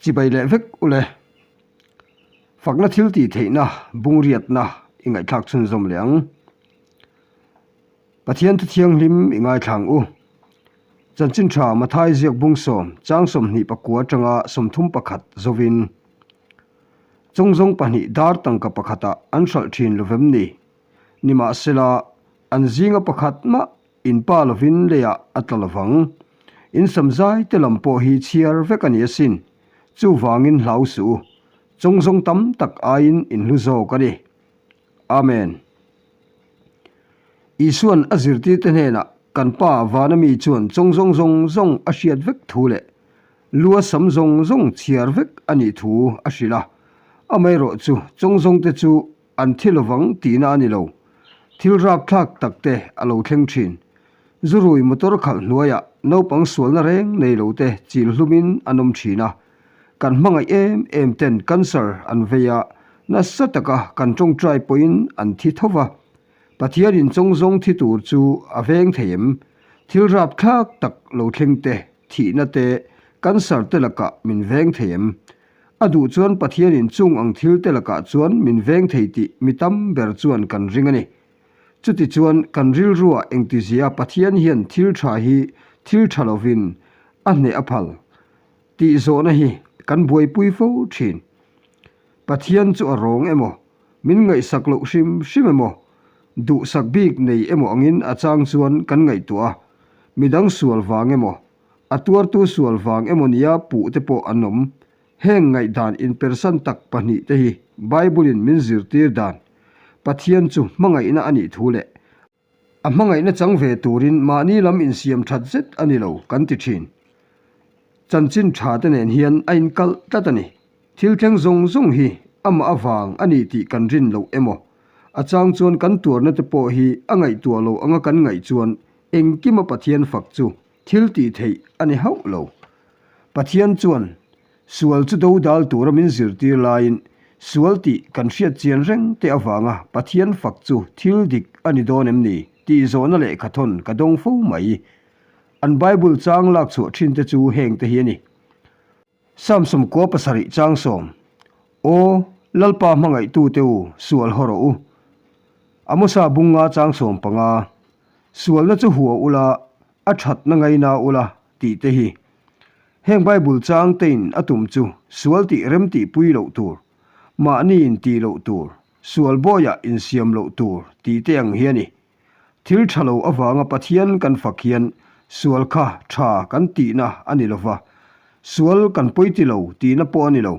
Chibai leh vek ule. Fakna thil tih theihna bungriatna i ngaihthlak chhunzawm leh ang. Pathian thu thianghlim i ngaithlang u. Chanchin tha Mathai ziak bung sawm chang 21 atanga 31 zovin Chawngzawng pahnih dar tangka pakhatah an hralh thin lovem ni? Nimahsela, an zinga pakhat mah In pa lovin leiah a tla lovang. In sam zai te lam pawh hi chhiar vek a ni asin. Chuvangin hlau suh u. Chawngzawng tam tak aiin in hlu zawk a ni. Amen. Isuan a zirtirte hnenah kan Pa vana mi chuan chawngzawng zawng zawng a hriat vek thu leh lua sam zawng zawng chhiar vek a nih thu a hrilh a. Amaherawhchu chawngzawngte chu An thi lovang tihna a ni lo. Thil rapthlak tak te a lo thleng thin. Zurui motor khalh hnuaiah naupang sualna reng nei lo te chil hlumin an awm thin a. Kan hmangaih em em ten cancer an vei a, nasa taka kan tawngtai pawhin an thi tho va. Pathianin chawngzawng thi tur chu a veng thei em? Thil rapthlak tak lo thleng te, thihna te, cancer te lakah min veng thei em? A duh chuan Pathianin chung ang thil te lakah chuan min veng thei tih mi tam ber chuan kan ring a ni. Chutichuan kan rilruah engtizia Pathian hian thil tha hi thil tha lovin a hneh a phal tih zawhna hi kan buaipui fo thin. Pathian chu a rawng emaw, min ngaihsak loh hrim hrim emaw, duhsak bik nei emaw angin a chang chuan kan ngaihtuah a, midang sual vang emaw, A tuartu sual vang emaw nia puh te pawh an awm. Heng ngaihdan inpersan tak pahnih te hi Bible-in min zirtir dan, Pathian chu hmangaihna a nih thu leh a hmangaihna chang ve turin mahni lam insiam that zet a ni lo kan ti thin. Chanchin tha te nen hian a inkalh tlat a ni. Thil thleng zawng zawng hi amah avang a ni tih kan rin loh emaw, a chang chuan kan tuarna te pawh hi a ngaihtuah lo anga kan ngaih chuan engkima Pathian fak chu Thil tih theih a ni hauh lo. Pathian chuan sual chu do dal tura min zirtir laiin sual tih kan hriat chian reng te avanga Pathian fak chu thil dik a ni dawn em ni tih zawhna lehkhathawn ka dawng fo mai. An Bible chang lak chhuah thin te chu heng te hi a ni. Psalm 77 chang sawm, Aw, Lalpa hmangaihtute u, sual haw rawh u. Amosa bunga chang 15, Sualna chu hua ula, a thatna ngaina ula tih te hi. Heng Bible chang tein a tum chu sual tih rem tih pui loh tur, mahni in tih loh tur, sual bawiah insiam loh tur tih te ang hi a ni. Thil tha lo avanga Pathian kan fak hian sual kha tha kan tihna a ni lova, sual kan pawi ti lo tihna pawh a ni lo.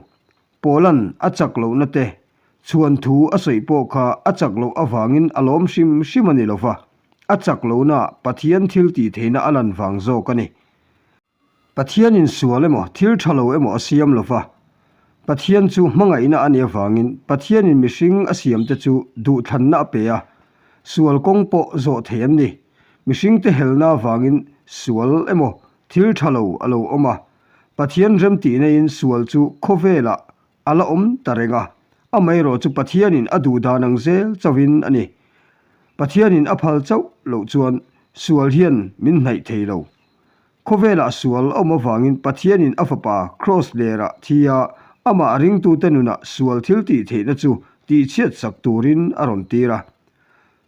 Paula'n a chak lohna te chhuan thu a sawi pawh kha a chak loh avangin a lawm hrim hrim a ni lova, a chak lohnaah Pathian thil tih theihna a lan vang zawk a ni. Pathianin sual emaw, thil tha lo emaw a siam lo va. Pathian chu hmangaihna a nih avangin Pathianin mihring a siamte chu duhthlanna a pe a, sual kawng pawh zawh thei an ni. Mihringte helna avangin sual emaw, thil tha lo a lo awm a. Pathian remtihnaiin sual chu khawvelah a la awm ta reng a, amaherawh chu Pathianin a duh dan ang zel chauhin a ni. Pathianin a phal chauh loh chuan sual hian min hnaih thei lo. Khawvelah sual a awm avangin Pathianin a Fapa Kraws lerah thi a, amah ringtute nunah sual thil tih theihna chu tihchhiat sak turin a rawn tir a.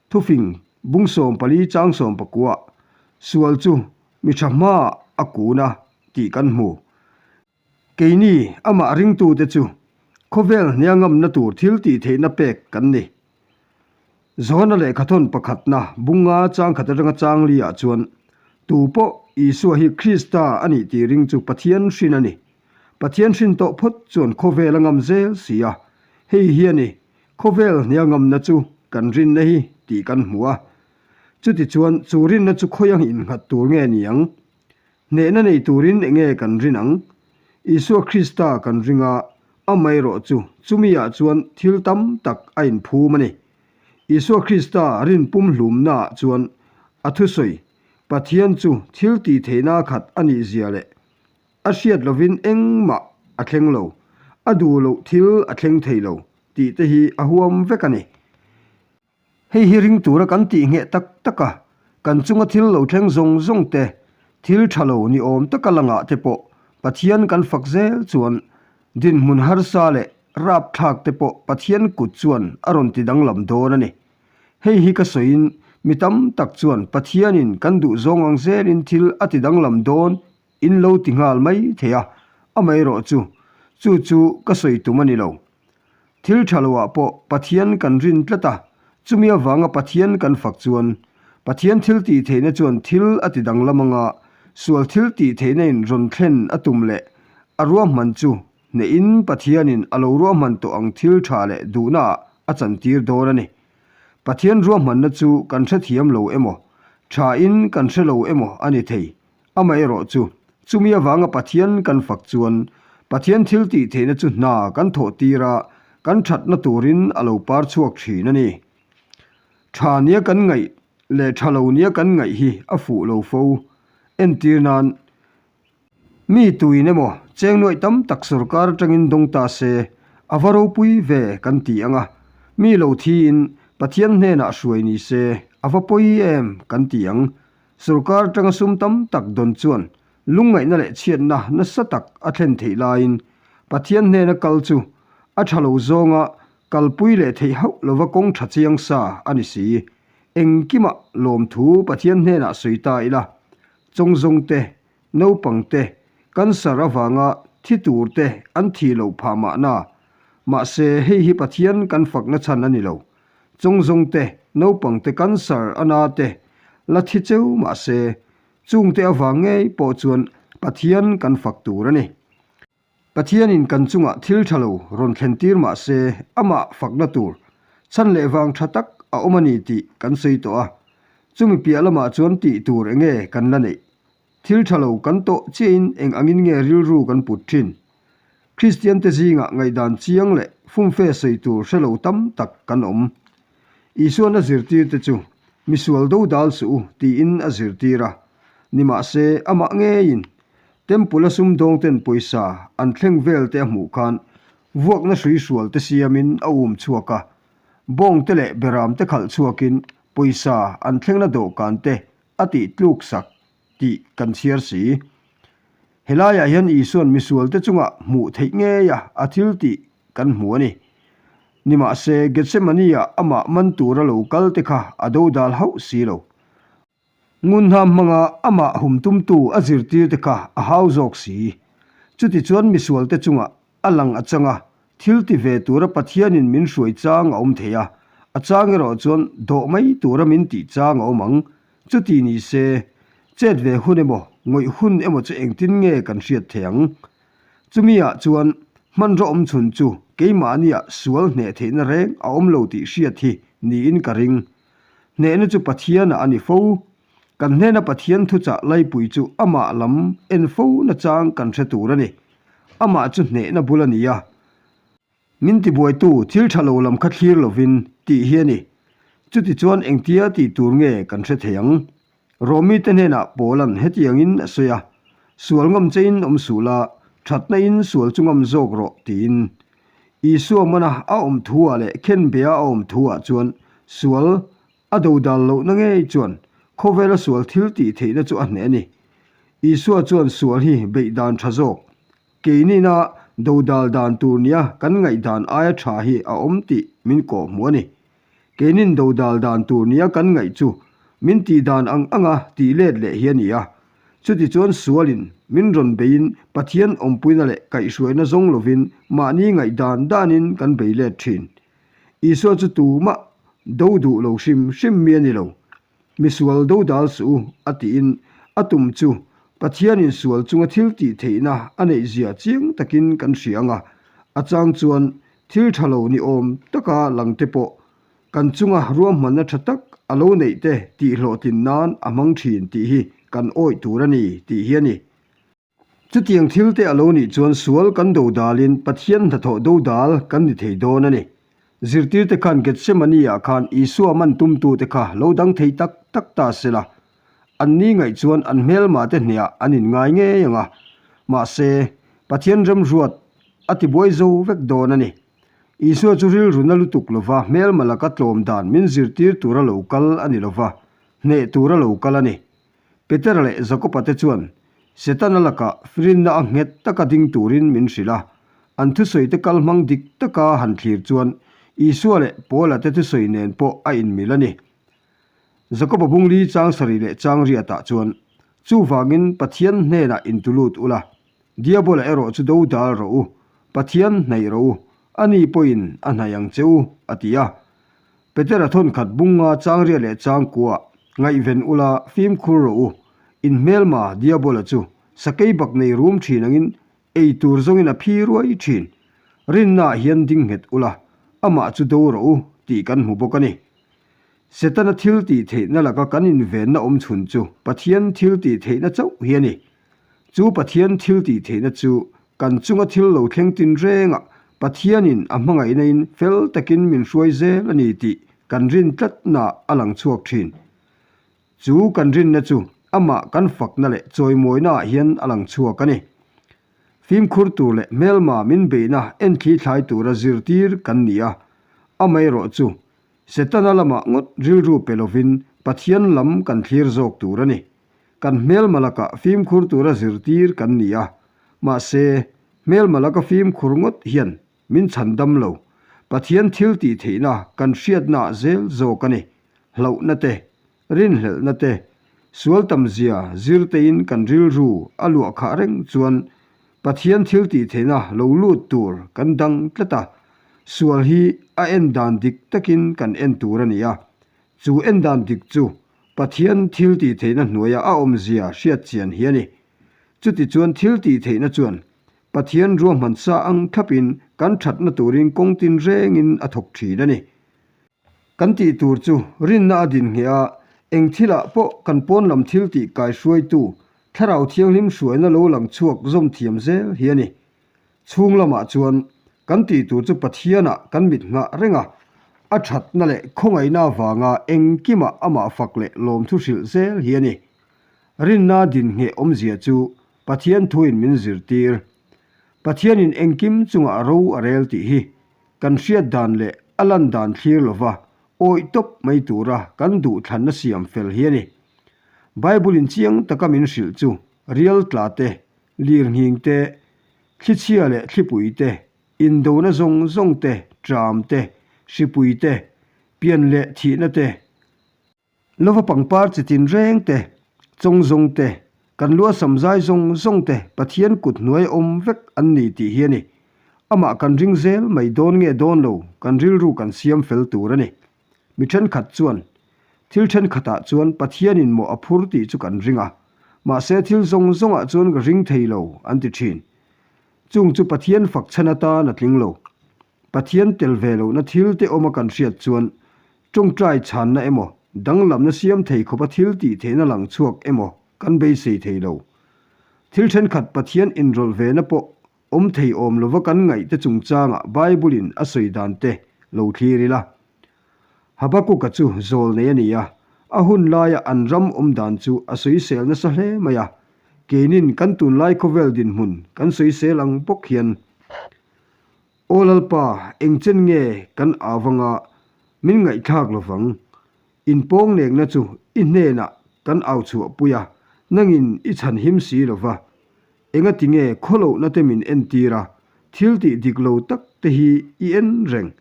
Thufing, bung 14 chang 19, Sual chu mi tha hmaah a kun a tih kan hmu. Keini, amah ringtute chu khawvel hniangamna tur thil tih theihna pek kan ni. Johana lehkhathawn pakhatna bunga chang khat atanga chang liah chuan, Tu pawh Isua hi Krista a nih tih ring chu Pathian hrin a ni. Pathian hrin tawh phawt chuan khawvel a ngam zel si a, hei hi a ni, khawvel hniangamna chu kan rinna hi tih kan hmu a. Chutichuan, chu rinna chu khawiang innghat tur nge ni ang? Hnehna nei turin enge kan rin ang? Isua Krista kan ring a, amaherawh chu chumiah chuan thil tam tak a inphum a ni. Isua Krista rin pumhlumnaah chuan a thusawi, Pathian chu thil tih theihna khat a nih zia leh a hriat lovin engmah a thleng lo, a duh loh thil a thleng thei lo tih te hi a huam vek a ni. Hei hi ring tura kan tih ngheh tak tak a, kan chunga thil lo thleng zawng zawng te, thil tha lo ni awm taka langah te pawh Pathian kan fak zel chuan. Dinhmun harsa leh rapthlak te pawh Pathian kut chuan a rawn ti danglam dawn a ni. Hei hi ka sawiin mi tam tak chuan Pathianin kan duh zawng ang zelin thil a ti danglam dawn in lo ti nghal mai thei a, amaherawh chu chu chu ka sawi tum a ni lo. Thil tha loah pawh Pathian kan rin tlat a, chumi avanga Pathian kan fak chuan Pathian thil tih theihna chuan thil a ti danglam anga sual thil tih theihna in rawn thlen a tum leh a ruahman chu hnehin Pathianin a lo ruahman tawh ang thil tha leh duhnaah a chantir dawn a ni. Pathian ruahmanna chu kan hrethiam lo emaw, tha in kan hre lo emaw a ni thei. Amaherawh chu, chumi avanga Pathian kan fak chuan, Pathian thil tih theihna chu hna kan thawh tir a, kan thatna turin a lo par chhuak thin a ni. Tha nia kan ngaih leh tha lo nia kan ngaih hi a fuh lo fo. Entir nan, mi tuin emaw cheng nuaih tam tak sorkar atangin dawng ta se, a va ropui ve kan ti ang a, mi lo thiin Pathian hnenah hruai ni se, a va pawi em kan ti ang. Sorkar atanga sum tam tak dawn chuan lungngaihna leh chhiatna nasa tak a thlen theih laiin Pathian hnena kal chu a tha lo zawnga kalpui leh theih hauh lova kawng tha chiang sa a ni si. Engkimah lawmthu Pathian hnenah sawi ta ila, chawngzawng te, naupang te, cancer avanga thi tur te an thih loh phah mahna. Mahse hei hi Pathian kan fakna chhan a ni lo. Chawngzawng te, naupang te cancer a na te la thi cheu mah se, chungte avang ngei pawh chuan Pathian kan fak tur a ni. Pathianin kan chungah thil tha lo rawn thlen tir mah se, amah fakna tur chhan leh vang tha tak a awm a ni tih kan sawi tawh a. Chumi piah lamah chuan tih tur enge kan la neih? Thil tha lo kan tawh chiahin eng angin nge rilru kan put thin? Kristiante zingah ngaihdan chiang leh fumfe sawi tur hre lo tam tak kan awm. Isuan a zirtirte chu, Misual do dal suh u, tiin a zirtir a. Nimahse, amah ngeiin Temple-a sumdawngten pawisa an thleng velte a hmuh khan vuakna hruihrualte siamin a um chhuak a. Bawngte leh beramte khalh chhuakin pawisa an thlengna dawhkante a tih tluk sak tih kan chhiar si. Helaiah hian Isua'n misualte chungah hmuh theih ngeia a thil tih kan hmu a ni. Nimahse, Gethsemane-ah amah man tura lo kal te kha a dodal hauh si lo. Ngunhnam hmanga amah hum tumtu a zirtir te kha a hau zawk si. Chutichuan misualte chungah a lang a chang a, thil ti ve tura Pathianin min hruai chang a awm thei a, a chang erawh chuan dawh mai tura min tih chang a awm ang. Chuti ni se, chet ve hun emaw, ngawih hun emaw chu engtin nge kan hriat thei ang? Chumi ah chuan hmanraw awm chhun chu keimahnia sual hneh theihna reng a awm lo tih hriat hi niin ka ring. Hnehna chu Pathianah a ni fo. Kan hnena Pathian thuchah laipui chu amah lam en fo nachang kan hre tur a ni. Amah chu hnehna bul a ni a. Min tibuaitu thil tha lo lam kha thlir lovin tih hi a ni. Chutichuan engtia tih tur nge kan hre thei ang? Rawmite hnenah Paula'n hetiangin a sawi a, Sual ngam chein awm suh la, thatna in sual chu ngam zawk rawh tiin. Isua mana a awm thu-ah leh khenbea a awm thu-ah chuan sual A dodal lohna ngei chuan khawvela sual thil tih theihna chu a hneh a ni. Isua chuan sual hi beih dan tha zawk, keinina dodal dan tur nia kan ngaihdan aia tha hi a awm tih min kawhhmuh a ni. Keinin dodal dan tur nia kan ngaih chu min tih dan ang anga tih let leh hi a ni a. Chutichuan sualin min rawn beiin Pathian awmpuina leh kaihhruaina zawng lovin mahni ngaihdan danin kan bei let thin. Isua chu tumah do duh lo hrim hrim mi a ni lo. Misual do dal suh u, a tiin a tum chu Pathianin sual chunga thil tih theihna a neih zia chiang takin kan hria ang a, a chang chuan thil tha lo ni awm taka lang te pawh kan chunga ruahmanna tha tak a lo neih te tih hlawhtlin nan a hmang thin tih hi kan awih tur a ni tih hi a ni. Chutiang thil te a lo nih chuan sual kan dodalin Pathian hnathawh dodal kan ni thei dawn a ni. Zirtirte khan Gethsemane-ah khan Isua man tumtute kha lo dang thei tak tak ta se la, an ni ngaih chuan an hmelmate hneah an inngai ngei ang a. Mahse, Pathian remruat a tibuai zo vek dawn a ni. Isua chu rilru na lutuk lova hmelma laka tlawm dan min zirtir tura lo kal a ni lova, hneh tura lo kal a ni. Petera leh Jakoba te chuan Setana lakah rinna a nghet taka ding turin min hrilh a. An thusawite kalhmang dik taka han thlir chuan Isua leh Paula te thusawi nen pawh a inmil a ni. Jakoba bungli chang sarih leh chang riatah chuan, Chuvangin Pathian hnenah intulut ula, Diabola erawh chu do dal rawh u, Pathian hnaih rawh u, ani pawhin a hnaih ang che u, a ti a. Petera thawnkhat bunga changriat leh changkuah ngaihven ula fimkhur rawh u, inhmelma Diabola chu sakei bak nei rum thin angin ei tur zawngin a phi ruai thin. Rinnaah hian ding nghet ula, amah chu do rawh u tih kan hmu bawk a ni. Setana thil tih theihna laka kan invenna awm chhun chu Pathian thil tih theihna chauh hi a ni. Chu Pathian thil tih theihna chu kan chunga thil lo thleng tin rengah Pathianin a hmangaihnain fel takin min hruai zel a ni tih kan rin tlatna a lang chhuak thin. Chu kan rinna chu amah kan fakna leh chawimawinaah hian a lang chhuak a ni. Fimkhur tur leh hmelma min beihna enthli thlai tura zirtir kan ni a, amaherawh chu Setana lamah ngawt rilru pe lovin Pathian lam kan thlir zawk tur a ni. Kan hmelma lakah fimkhur tura zirtir kan ni a, mahse hmelma laka fimkhur ngawt hian min chhan dam lo. Pathian thil tih theihna kan hriatnaah zel zawk a ni. Hlauhna te, rinhlelhna te, sual tamzia zir tein kan rilru a luah khah reng chuan Pathian thil tih theihna lo lut tur kan dang tlat a, sual hi a en dan dik takin kan en tur a ni a. Chu en dan dik chu Pathian thil tih theihna hnuaia a awmzia hriat chian hi a ni. Chutichuan thil tih theihna chuan Pathian ruahman sa ang thlapin kan thatna turin kawng tin rengin a thawk thin a ni. Kan tih tur chu rinna a din ngheh a, eng thilah pawh kan pawn lam thil tih kai hruaitu Thlarau Thianghlim hruaina lo lang chhuak zawm thiam zel hi a ni. Chhung lamah chuan kan tih tur chu Pathianah kan mit nghah reng a, a thatna leh khawngaihna avanga engkimah amah fak leh lawmthu hrilh zel hi a ni. Rinna din ngheh awmzia chu Pathian thuin min zirtir. Pathianin engkim chungah ro a rel tih hi kan hriat dan leh a lan dan thlir lova awih tawp mai tura kan duhthlanna siam fel hi a ni. Bible-in chiang taka min hrilh chu rial tla te, lirnghing te, thlichhia leh thlipui te, indona zawng zawng te, tram te, hripui te, pian leh thihna te, Lova pangpar chi tin reng te, chawng zawng te, kan lua sam zai zawng zawng te Pathian kut hnuai awm vek an ni tih hi a ni. Amah kan ring zel mai dawn nge dawn lo kan rilru kan siam fel tur a ni. Mi thenkhat chuan, Thil thenkhatah chuan Pathianin mawh a phur tih chu kan ring a, mahse thil zawng zawngah chuan ka ring thei lo an ti thin. Chung chu Pathian fak chhan atan a tling lo. Pathian tel ve lohna thil te awma kan hriat chuan tawngtai chhanna emaw, danglamna siam thei khawpa thil tih theihna lang chhuak emaw kan beisei thei lo. Thil thenkhat Pathian inrawlh vena pawh awm thei awm lova kan ngaih te chungchangah Bible-in a sawi dan te lo thlir ila. Habakuka chu zawl nei a ni a, a hun laia an ram awm dan chu a sawisel nasa hle mai a. Keinin kan tunlai khawvel dinhmun kan sawisel ang bawk hian Aw Lalpa, engchen nge kan avanga min ngaihthlak lovang? Inpawng nekna chu i hnenah kan au chhuahpui a, nangin i chhan him si lova. Engati nge khawlohna te min entir a, thil tih dik lo tak te hi i en reng?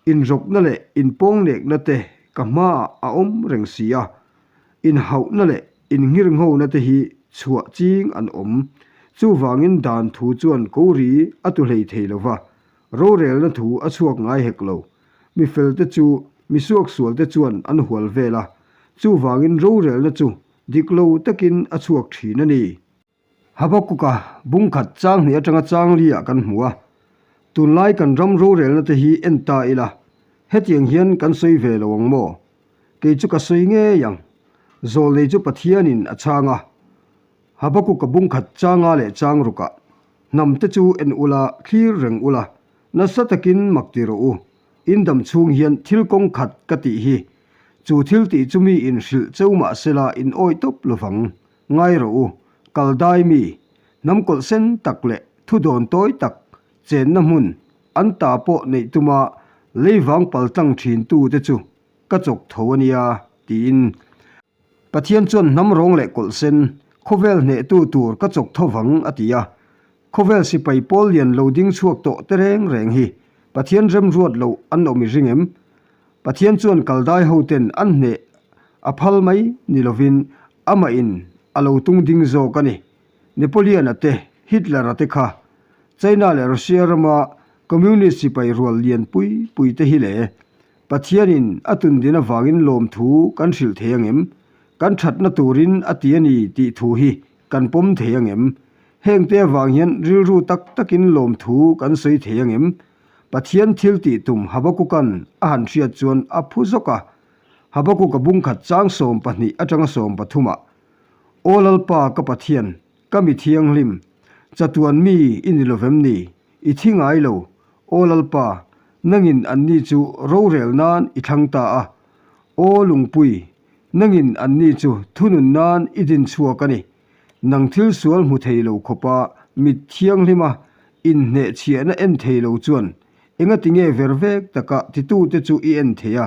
Inrawkna leh inpawng nekna te ka hmaah a awm reng si a, inhauhna leh Innghirnghona te hi chhuah ching an awm. Chuvangin dan thu chuan ko ri a tu hlei thei lo va, rorelna thu a chhuak ngai hek lo. Mi felte chu mi suaksualte chuan an hual vel a, chuvangin rorelna chu dik lo takin a chhuak thin a ni. Habakuka bungkhat chang hnih atanga chang li ah kan hmu a, tunlai kan ram rorelna te hi en ta ila, hetiang hian kan sawi ve lo ang maw? Kei chu ka sawi ngei ang. Zawlnei chu Pathianin a chhang a, Habakuka bungkhat changa leh chang rukah, Hnam te chu en ula, thlir reng ula, nasa takin mak ti rawh u. In dam chhung hian thil kawng khat ka tih hi, chu thil tih chu mi in hrilh cheu mah sela in awih tawp lovang. Ngai rawh u, kal dai mi, hnam kawlh sen tak leh thu dawn tawi tak, chenna hmun, an ta pawh neih tuma leivang paltlang thin tu te chu ka chawk tho a nia, tiin. Pathian chuan hnam rawng leh kawlh sen, khawvel hnehtu tur ka chawk tho vang, a ti a. Khawvel sipai pawl lian lo ding chhuak tawh te reng reng hi Pathian remruat loh an awm i ring em? Pathian chuan kaldai hoten an hneh a phal mai ni lovin amah in a lo tung ding zawk a ni. Napoleon-a te, Hitler-a te kha China leh Russia rama Communist sipai rual lian pui pui te hi le Pathianin a tundin avangin lawmthu kan hrilh thei ang em? Kan thatna turin a ti a ni tih thu hi kan pawm thei ang em? Hengte avang hian rilru tak takin lawmthu kan sawi thei ang em? Pathian thil tih tum Habakuka'n a han hriat chuan a phu zawk a. Habakuka bungkhat chang 12 atanga 13 ah, Aw Lalpa ka Pathian, ka mi thianghlim, chatuan mi i ni lovem ni? I thi ngai lo, Aw Lalpa, nangin anni chu rorel nan i thlang ta a. Aw Lungpui, nangin anni chu thunun nan i din chhuak a ni. Nang thil sual hmu thei lo khawpa mit thianghlima inhnehchhiahna en thei lo chuan engati nge ver vek taka titute chu i en thei a,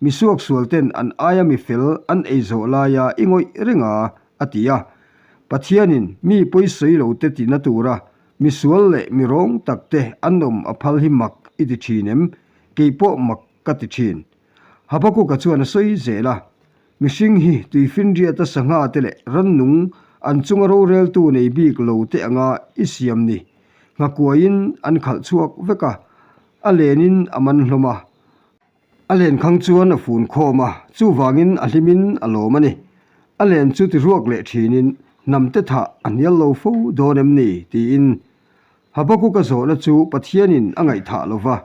mi suaksualten an aia mi fel an ei zawh laia i ngawih reng a, a ti a. Pathianin mi pawisawi lote tina tura Mi sual leh mi rawng tak te an awm a phal hi mak i ti thin em? Kei pawh mak ka ti thin. Habakuka chuan a sawi zel a, Mihring hi tuifinriata sangha te leh rannung an chunga roreltu nei bik lo te anga i siam ni. Nghakuaiin an khalh chhuak vek a, a lenin a man hlawm a. A len khang chuan a fun khawm a, chuvangin a hlimin a lawm a ni. A len chu ti ruak leh thinin hnamte thah a hnial lo fo dawn em ni? tiin Habakuka zawhna chu Pathianin a ngaihthah lo va,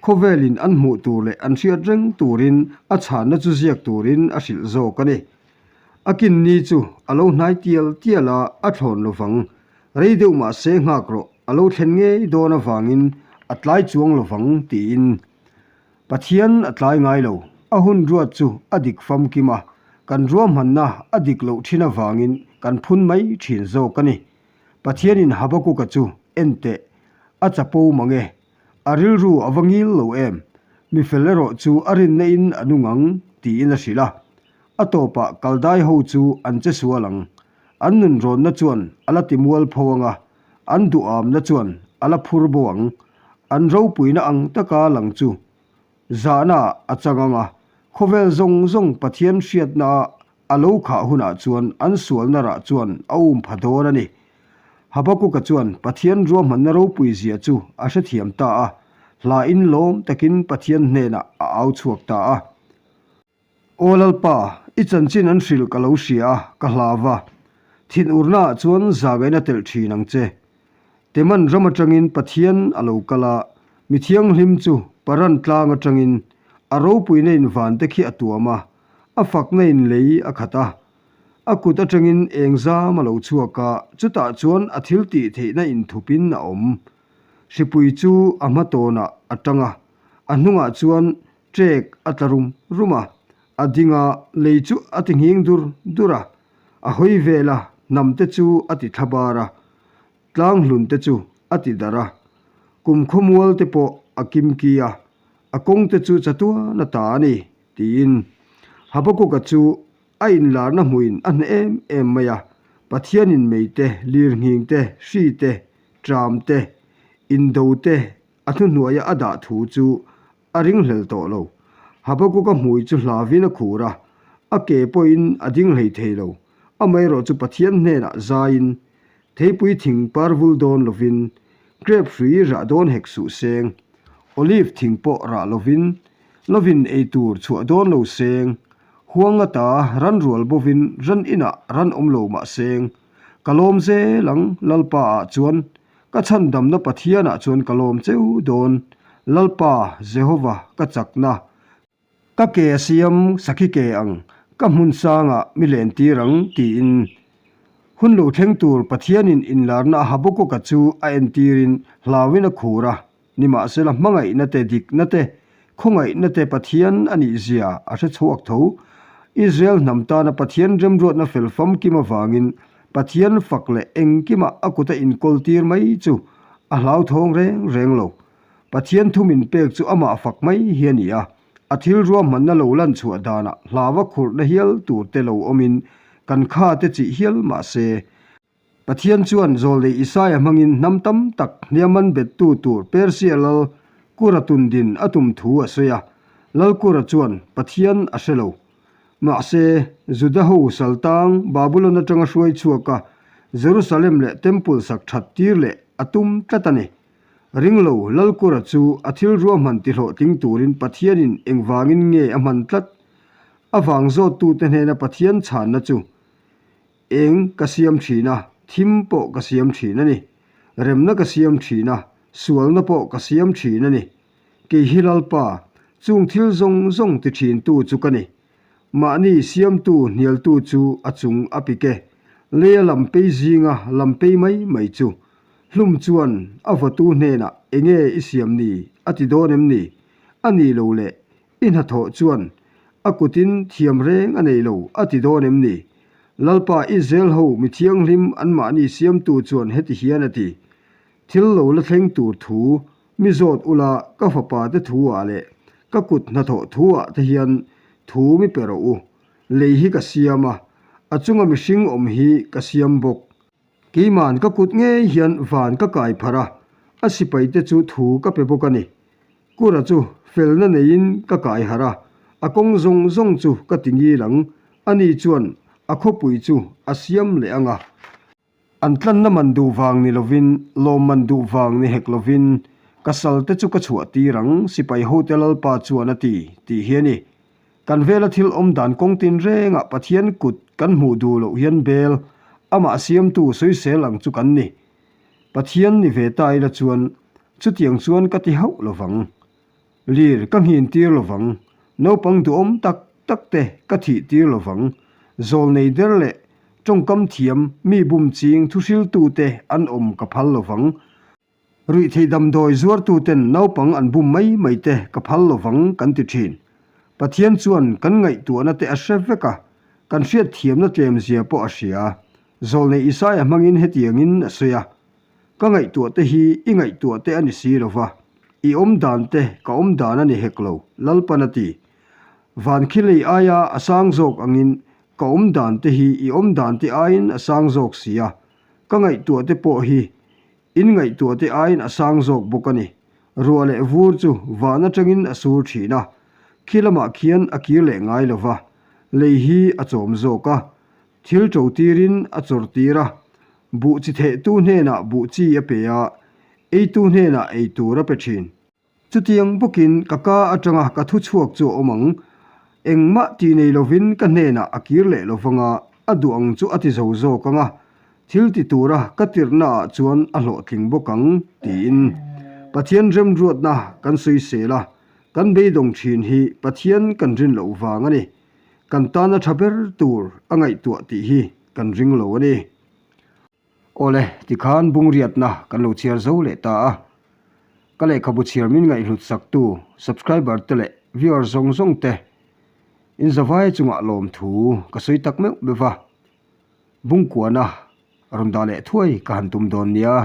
khawvelin an hmuh tur leh an hriat reng turin a chhanna chu ziak turin a hrilh zawk a ni. A kinni chu a lo hnai tial tial a, a thlawn lo vang. Rei deuh mah se nghak rawh, a lo thlen ngei dawn avangin a tlai chuang lo vang, tiin. Pathian a tlai ngai lo, a hun ruat chu a dik famkim a, kan ruahmanna a dik loh thin avangin kan phun mai thin zawk a ni. Pathianin Habakuka chu en teh, a chapo mang e, a rilru a va ngil lo em, mi fel erawh chu a rinna in a nung ang, tiin a hrilh a. A tawpah Kaldai ho chu an che sual ang, an nunrawnna chuan a la ti mual pho ang a, An duhamna chuan a la phur bo ang. An ropuina ang taka lang chu zahna ah a chang ang a, khawvel zawng zawng Pathian hriatna ah a lo khah hunah chuan an sualna rah chuan a um pha dawn a ni. Habakuka chuan Pathian ruahmanna ropui zia chu a hrethiam ta a, hlain lawm takin Pathian hnenah a au chhuak ta a. Aw Lalpa, i chanchin an hrilh ka lo hria a, ka hlau va. Thinurnaah chuan zagaina telh thin ang che. Teman ram atangin Pathian a lo kal a, mi thianghlim chu Paran tlang atangin a ropuina in vante khi a tuam a, a fakna in lei a khat a. A kut atangin eng zam a lo chhuak a, chutah chuan a thil tih theihna inthupin a awm. Hripui chu a hma tawnah a tang a, a hnungah chuan Ṭek a tla rum rum a, a ding a, lei chu a ti nghing dur dur a, a hawi vel a, hnam te chu a ti thla bar a, tlang hlun te chu a ti darh a, kum khawmual te pawh a kim ki a, a kawng te chu chatuan a ta a ni, tiin Habakuka chu a inlarna hmuin a hneh em em mai a, Pathianin mei te, lirnghing te, hri te, ṭam te, indo te a hnuhnuaia a dah thu chu a ringhlel tawh lo. Habakuka hmui chu hlavin a khur a, a ke pawhin a ding hlei thei lo. Amaherawh chu Pathian hnenah zaiin, Theipui thing par vul dawn lovin, grep hrui rah dawn hek suh seng, olive thing pawh rah lovin, lovin ei tur chhuah dawn lo seng, huang ata ran rual bovin ran inah ran awm lo mah seng, ka lawm zel ang Lalpa ah chuan Ka chhandamna Pathianah chuan ka lawm cheu dawn, Lalpa, Jehova, ka chakna. Ka ke a siam sakhi ke ang, ka hmun sangah mi lentir ang, tiin. Hun lo thleng tur Pathianin inlarna Habakuka chu a entirin hlauin a khur a, nimahsela hmangaihna te, dikna te, khawngaihna te Pathian a nih zia a hre chhuak tho. Israel hnam tana Pathian remruatna fel famkim avangin Pathian fak leh engkima a kuta inkawltir mai chu a hlauthawng reng reng lo. Pathian thu min pek chu amah fak mai hi a ni a, a thil ruahmanna lo lan chhuah danah hlava khurhna hial tur te lo awmin kan kha te chih hial mah se. Pathian chuan Zawlnei Isaia hmangin hnam tam tak hniaman bettu tur Persia lal Kura tundin a tum thu a sawi a. Lal Kura chuan Pathian a hre lo. Mahse, Juda ho saltang Babulon atanga hruai chhuak a, Jerusalem leh Temple sak that tir leh a tum tlat a ni. Ringlo Lal Kura chu a thil ruahman tihlawhtling turin Pathianin engvangin nge a hman tlat? A vang zawttute hnena Pathian chhanna chu Eng ka siam thin a, thim pawh ka siam thin a ni. Remna ka siam thin a, sualna pawh ka siam thin a ni. Kei hi Lalpa, chung thil zawng zawng ti thintu chu ka ni. Mahni siamtu hnialtu chu a chung a pik e. Leia lam pei zinga lam pei mai mai chu. Hlum chuan a vawtu hnenah enge i siam ni a ti dawn em ni? A ni lo le, I hnathawh chuan a kutin thiam reng a nei lo a ti dawn em ni? Lalpa Israel ho mi thianghlim anmahni siamtu chuan heti hian a ti, Thil lo la thleng tur thu mi zawt ula ka fapa te thu ah leh ka kut hnathawh thu ah te hian thu mi pe rawh u. Lei hi ka siam a, a chunga mihring awm hi ka siam bawk. Keiman ka kut ngei hian van ka kai pharh a, a sipai te chu thu ka pe bawk a ni. Kura chu felna neiin ka kai harh a, a kawng zawng zawng chu ka ti ngil ang, ani chuan a khawpui chu a siam leh ang a. An tlanna man duh vang ni lovin, lawm man duh vang ni hek lovin, ka salte chu ka chhuah tir ang, sipai hote Lalpa chuan a ti, tih hi a ni. Kan vela thil awm dan kawng tin rengah Pathian kut kan hmuh duh loh hian bel, amah siamtu sawisel ang chu kan ni. Pathian ni ve ta ila chuan chutiang chuan ka ti hauh lovang. Lir ka nghin tir lovang, naupang duhawm tak tak te ka thih tir lovang, zawlnei der leh tawngkam thiam mi bum ching thuhriltu te an awm ka phal lovang, ruihtheih damdawi zuartu ten naupang an bum mai mai te ka phal lovang kan ti thin. Pathian chuan kan ngaihtuahna te a hre vek a, kan hriatthiamna tlemzia pawh a hria. Zawlnei Isaia hmangin hetiangin a sawi a, Ka ngaihtuah te hi i ngaihtuah te a ni si lo va, i awm dan te ka awm dan a ni hek lo, Lalpan a ti. Van khi lei aia a sang zawk angin ka awm dan te hi i awm dan te aiin a sang zawk si a, ka ngaihtuah te pawh hi in ngaihtuah te aiin a sang zawk bawk a ni. Ruah leh vur chu van atangin a sur thin a, khi lamah khian a kir leh ngai lo va, lei hi a chawm zawk a, Thil ṭo tirin a chawr tir a, buh chi thehtu hnenah buh chi a pe a, eitu hnenah ei tur a pe ṭhin. Chutiang bawkin ka ka aṭanga ka thu chhuak chu a awm ang, engmah tih nei lovin ka hnenah a kir leh lo vang a, a duh ang chu a ti zo zawk ang a, thil ti tura ka tirhnaah chuan a hlawhtling bawk ang, tiin Pathian remruatna kan sawisel a, kan beidawng ṭhin hi Pathian kan rin loh vang a ni. Kan tana tha ber tur a ngaihtuah tih hi kan ring lo a ni. Awle, tikhan bungriatna kan lo chhiar zo leh ta a. Ka lehkhabu chhiar min ngaihhlut saktu subscriber te leh viewer zawng zawng te in zavai chungah lawmthu ka sawi tak meuh meuh va. Bungkuana rawn dah leh thuai ka han tum dawn nia.